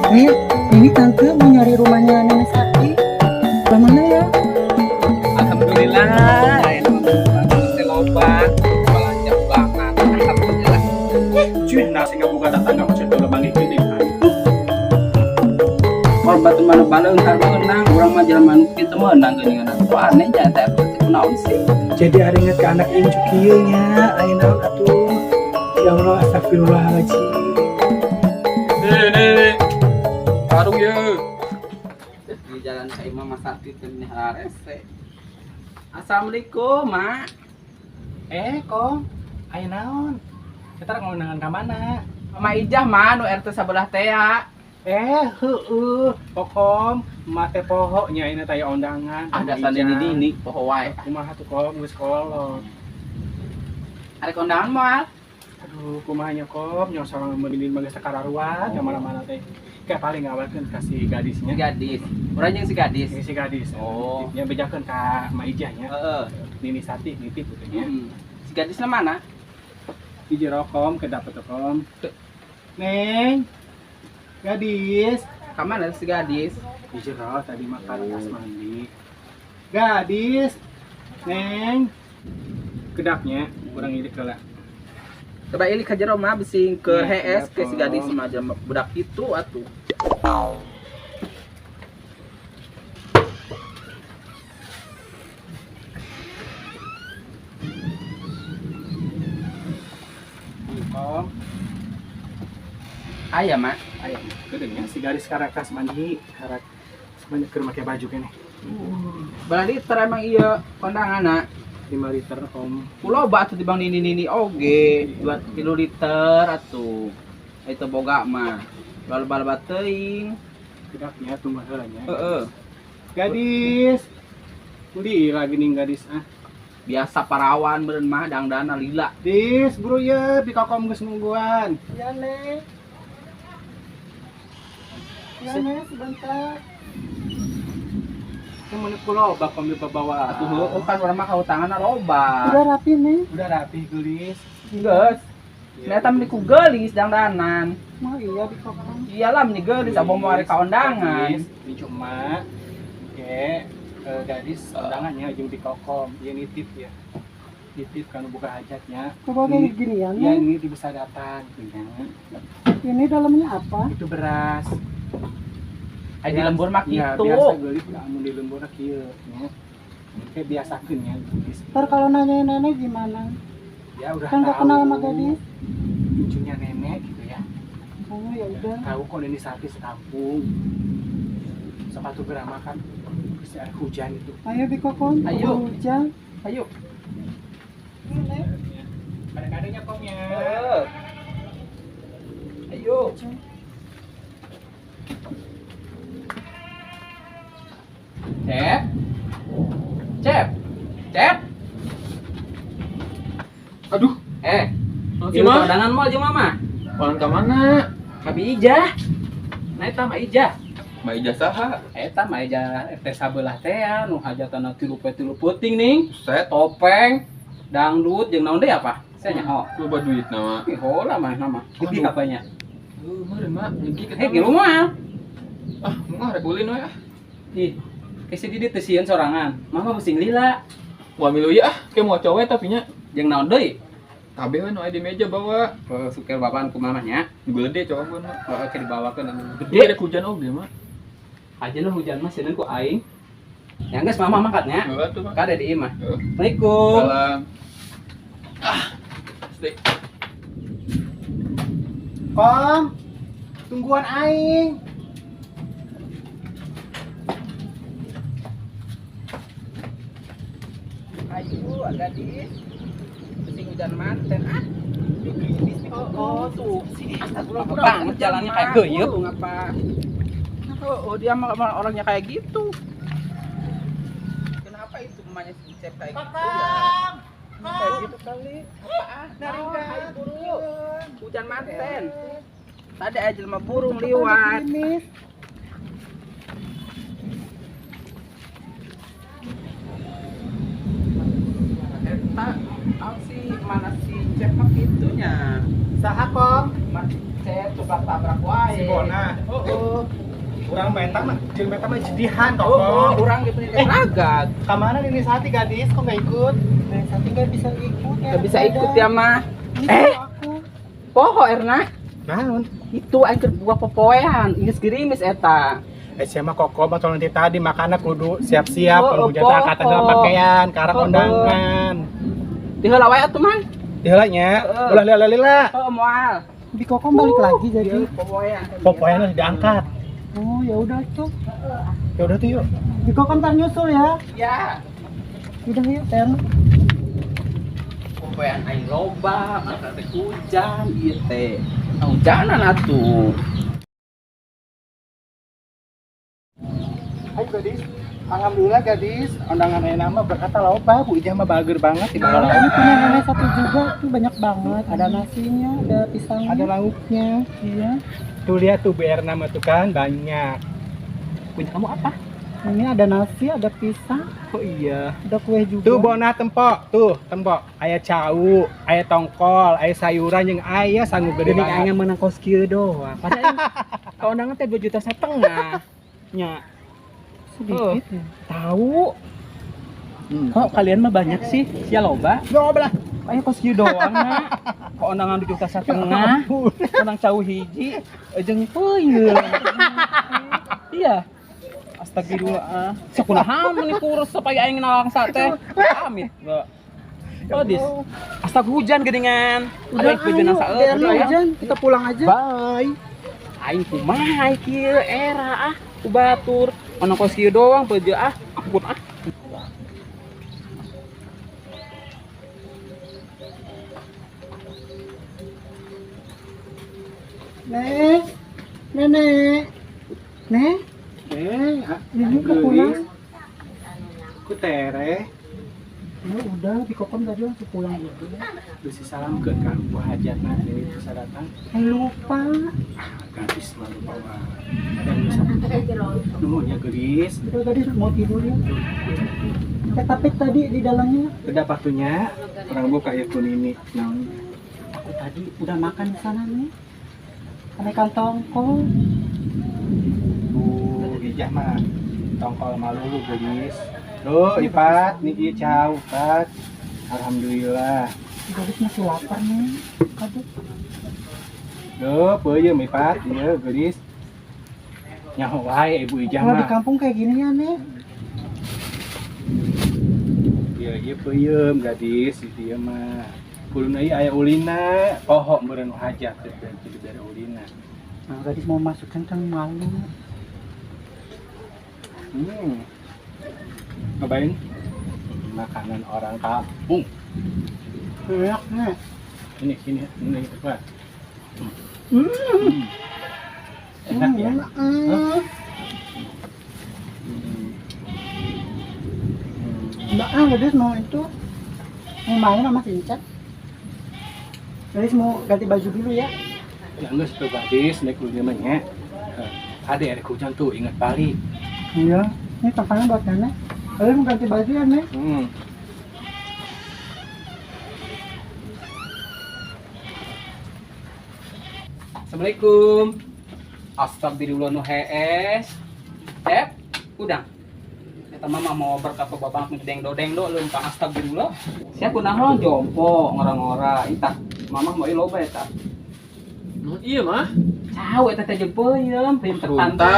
Nih, ini tante mau nyari rumahnya Nenek Sati. Sebelah mana ya? Alhamdulillah, ini mah loba belanja banget. Alhamdulillah. Cuy, nasi nggak buka tetangga macam itu banggi gini. Kalau batu mana baleung har meunang, urang mah jelema nu kitu meunang geuningan. Kok aneh nya teh kunaon sih? Jadi ari inget ke anak incu kieu nya, aya naon atuh. Ya Allah, astagfirullahaladzim. Nih, nih, karung ye. Di jalan ka imah Mas Sati teh meni harese. Assalamualaikum, Mak. Eh, Kom, aya naon? Kita rek ngondangan ka mana? Mama Ijah mah nu RT sabelah teh ya. Eh, heueuh, Kokom, mate poho nya ini taya undangan. Ada sana dini poho wae. Kumaha tuh Kom, geus kolot. Ada kondangan moal? Aduh, kumaha nya Kom, nyawa sorang meulin mah geus teu kararuan ka mana-mana teh. Kayak paling ngawalkeun ka si gadisnya. Si gadis. Urang jeung si gadis. Ini si gadis. Oh. Nya bejakeun ka Ma Ijah nya. Heeh. Nini Sati nitip gitu nya. Si gadisnya mana? Di jero Kom, kedapet tuh Kom. Neng. Gadis. Ka mana si gadis? Di jero tadi makan tas mandi. Gadis. Neng. Kedapnya kurang ilik heula. Coba ilik ka jero mah bisi keur Iya, hees ke si iya, gadis Kom. mah jelema budak kitu atuh. Nih, Kom. Aya, Mak. Aya. Gedenya si gadis karak tas mandi, karak sebanyak keur make baju keneh. Berapa liter emang iya kondangan 5 liter Kom. Loba atuh tibang nini-nini oge, 2 3 liter atuh. Itu boga mah. Loba-loba teuing. Kedapnya tunggu heula nya. Heeh. Gadis. Beli lagi nih gadis ah. Biasa parawan meureun mah dangdana lila. Dis, buru ye, di kokom geus nungguan. Ya, Nek. Ya, Nek, sebentar. Yang mana pulau bakom di bawah. Atuh heueuh kan urang mah kautanganna loba. Udah rapi, Nek. Udah rapi gelis. Geus. Nah, eta meni ku geulis dangdanan. Mau iya di kokom. Iyalah meni geulis abang mau arek ka undangan. Gadis, ini cuma ke gadis undangannya jeung di kokom, ieu nitip ya. Nitip kan buka hajatnya. Coba kayak gini ya, Ya Nek. ini di besadatan. Ini dalamnya apa? Itu beras. Ai di lembur mah Ya, kitu. biasa geulis amun di lembur kieu nya. Kayak biasakeun ya gelis. Ntar kalau nanyain nenek gimana? Ya udah Kan nggak tahu. kenal sama gadis. Cucunya nenek gitu ya. Oh, ya udah. Tahu kok ini sapi sekampung. Sepatu gerama kan bisa air hujan itu. Ayo di kokom. Ayo. Hujan. Ayo. Nek. Kadang-kadangnya komnya. Heeh. Ayo. Cep. Cep. Cep. Aduh, Eh, si ieu mah. kondangan moal jeung mama. Orang ka mana? Ka Bi Ijah. Nah eta mah Ijah. Ma Ijah saha? Eta mah Ijah RT sabelah teh ya, nu hajatanna tilu poe tilu peuting ning. Buset, Topeng, dangdut jeung naon deui apa? Saya nyaho. loba duit nama. Ih, hola mah nama. Gede apanya? Heuh, meureun mak, nyegi Eh, geus moal. Ah, mau rek ulin we ah. Ih, ke si Didi teu sieun sorangan. Mama pusing lila. Wah milu ieu ah, ke mau cowek tapi nya. Jeung naon deui? Kabeh we nu aya di meja bawa. Heuh, suker babaan ku mamah nya. Gede cowok gua mah. Heeh, ke dibawakeun anu Gede gede. ada hujan oge mah. Aja lu hujan mah sieun ku aing. Ya geus mama mangkatnya. Heeh tuh mah. Kade di imah. Heeh. Assalamualaikum. Salam. Ah. Stay. Kom, tungguan aing. Ayo, gadis. Pusing hujan manten ah. Oh, oh tuh. Astagfirullah banget jalannya kayak geyep. Ngapa? Oh, oh, dia mah orangnya kayak gitu. Kenapa itu emaknya si Cep kayak gitu ya? Kayak gitu kali. Apaan? Oh, ayo buru. Hujan manten. Tadi aja jelema burung liwat. Gerimis. Eta, oh, si mana si Cep mah gitunya. Saha Kom? Mas Cep, tabrak tabrak wae. Si Bona. Heeh. Urang meta mah, jeung meta mah jedihan Oh, toko. urang ge penting ragag. Ka mana Nini Sati gadis kok nggak ikut? Nenek Sati nggak bisa ikut ya. Gak bisa ikut ya mah. Ini Eh. aku. Poho Erna. Naon? Itu aing keur buka popoean, geus gerimis eta. Eh siapa koko mah tolong nanti tadi makana kudu siap-siap Oh, kalau oh, hujan teh angkatan dalam poho. pakaian, karak Oh, oh. undangan. Diheula wae atuh mah. Diheula nya, Heeh. ulah lila-lila. Oh, moal. Bi Kokom balik lagi jadi. Popoean. Popoean harus diangkat. Oh, ya udah tuh. Ya udah tuh yuk. Bi Kokom ntar nyusul ya. Ya. Udah yuk, Ter. Popoean aing loba, maka teh hujan ieu teh. Hujanan atuh. Ayo gadis. Alhamdulillah gadis, undangan ayeuna mah berkata loba, Bu Ijah mah bager banget di bawah Ini punya nenek satu juga tuh banyak banget. Ada nasinya, ada pisangnya. Ada lauknya. Iya. Tuh lihat tuh Bu Erna mah tuh kan banyak. Punya kamu apa? Ini ada nasi, ada pisang, Oh iya. ada kue juga. Tuh Bona tempok, tuh tempok. Aya cau, aya tongkol, aya sayuran jeung aya sanggup gede Geuning banget. aing menang kos kieu doang. Padahal ka undangan teh 2,5 juta. Nya, Sedikit ya. tahu. Hmm. Kok kalian mah banyak sih? Sia loba. Loba lah. Ayo kos kieu doang na. Ka undangan 2,5 juta. Unang cau hiji jeung peuyeum. Iya. Astagfirullah. Ah. Sakunaha meuni kurus supaya aing nalangsa teh. Amit. Oh, dis. Astag hujan geuningan. Udah Aing bejana ayo, saeur, biar udah, ya. hujan, kita pulang aja. Bye. Aing kumaha kieu era ah ku batur. Ono kos kieu doang beje ah, ampun ah. Nek, nenek, nek, Eh, ini udah pulang. Ku tere. Ya udah, Bi Kokom tadi langsung pulang gitu. Bisi salam ke kan Bu Hajat nanti bisa datang. Eh lupa. Gadis mah lupa wae. Dan bisa. Nuhun ya gelis. Udah tadi mau tidur ya. Eh, tapi tadi di dalamnya Udah waktunya orang buka ya pun ini. Naon? aku tadi udah makan di sana nih. Sama ikan tongkol. Bu Ijah mah tongkol malu lu gelis. Tuh Ipat, niki cau Ipat. Alhamdulillah. Gadis masih lapar nih. Aduh. Duh, peuyeum Ipat, ieu gelis. Nyaho wae Ibu Ijah Kalau di mah. kampung kayak gini ya nih. Ieu ieu peuyeum gadis di dieu mah. Kuluna ieu aya ulina, poho meureun hajat teh jadi bere ulina. Nah, gadis mau masukkan kan malu. Hmm. Cobain makanan orang kampung. Enak nih. Ini apa? Hmm. Enak ya. Enak. Hmm. Hmm. Enggak ah, gadis mau itu mau main sama Sinchan. Gadis mau ganti baju dulu ya. Ya enggak sih gadis, naik dulu mah nya. Ada air hujan tuh, ingat balik. Iya. Ini tempatnya buat nenek. Gadis mau ganti baju ya, Nek. Hmm. Assalamualaikum. Astagfirullah nu hees. Cep, udang. Eta mama mau berkat ke bapak nu dengdo-dengdo leumpang astagfirullah. Sia kunaon jompo ngora-ngora itah. Mama mau loba eta. Nuhun iya mah. Cau eta teh jeung peuyeum, peuyeum Runtah. tertanda.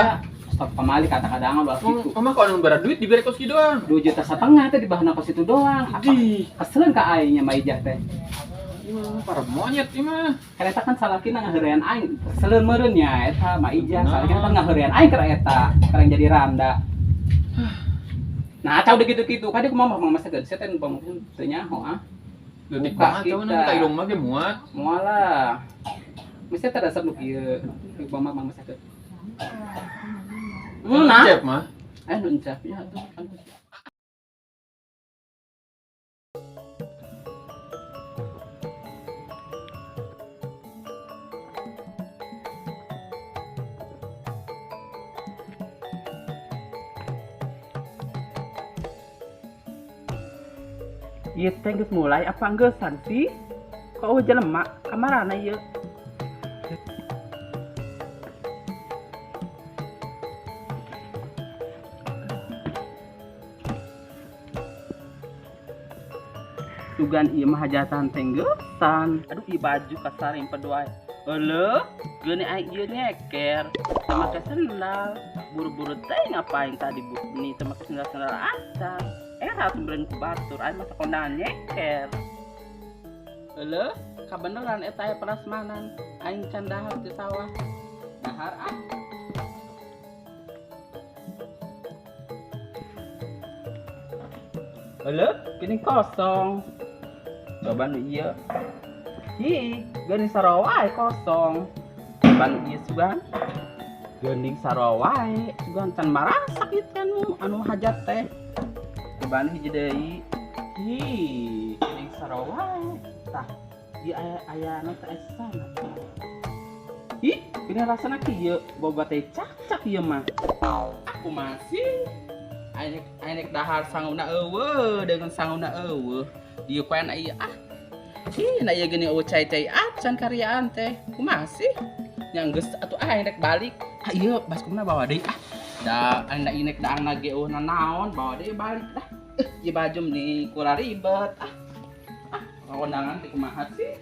Stop kemali kata kadangan ulah kitu. Mama kalau nang duit dibere kos kieu doang. 2,5 juta teh dibahana kos itu doang. Apa Di. keselen ka aing nya Maijah teh. Iya mah para monyet ieu mah. Kan eta kan salakina ngaheurean aing, keseleun meureun nya eta Maijah, salakina kan ngaheurean aing keur eta, keur jadi randa. Nah, cau udah gitu-gitu. Kadi kumaha mah masa geus teh nu teu nyaho ah. Leutik Buka banget cau kita. nang ka irung mah ge muat. Moal lah. Mesti teh dasar nu kieu. Kumaha mah masa geus. Nah. Cep mah. Eh, nu encap ya atuh. Ieu teh geus mulai apa enggesan sih? Kok eueuh jelema kamarana ieu? Sugan ieu mah hajatan teh geusan. Aduh ieu baju kasar yang pedoai. Euleuh, geuning aing ieu nyeker. Teu make sendal. Buru-buru teh ngapain tadi bu? Nih teu make sendal-sendal acan. Era tuh beureun ku batur aing masa kondangan nyeker. Euleuh, kabeneran eta aya prasmanan. Aing can dahar di sawah. Dahar ah. Euleuh, gini kosong. Coba nu ieu. Hi, geuning sarua wae kosong. Coba nu ieu sugan. Geuning sarua wae, sugan can marasak ieu teh anu hajat teh. Coba nu hiji deui. Hi, geuning sarua wae. Tah, ieu aya anu teh esana. Hi, geuning rasana kieu, boba teh cak-cak ieu mah. Aku masih aing dahar sanguna eueuh dengan sanguna eueuh. Dieu poe na ieu ah. Ih, na ieu geuning eueuh cai-cai acan karyaan teh. Kumaha sih? Nya geus atuh aing rek balik. Ah ieu baskomna bawa deui ah. Da aing da ieu daang na ge eueuh nanaon bawa deui balik dah. Ieu baju nih kurang ribet ah. Ah, kondangan teh kumaha sih?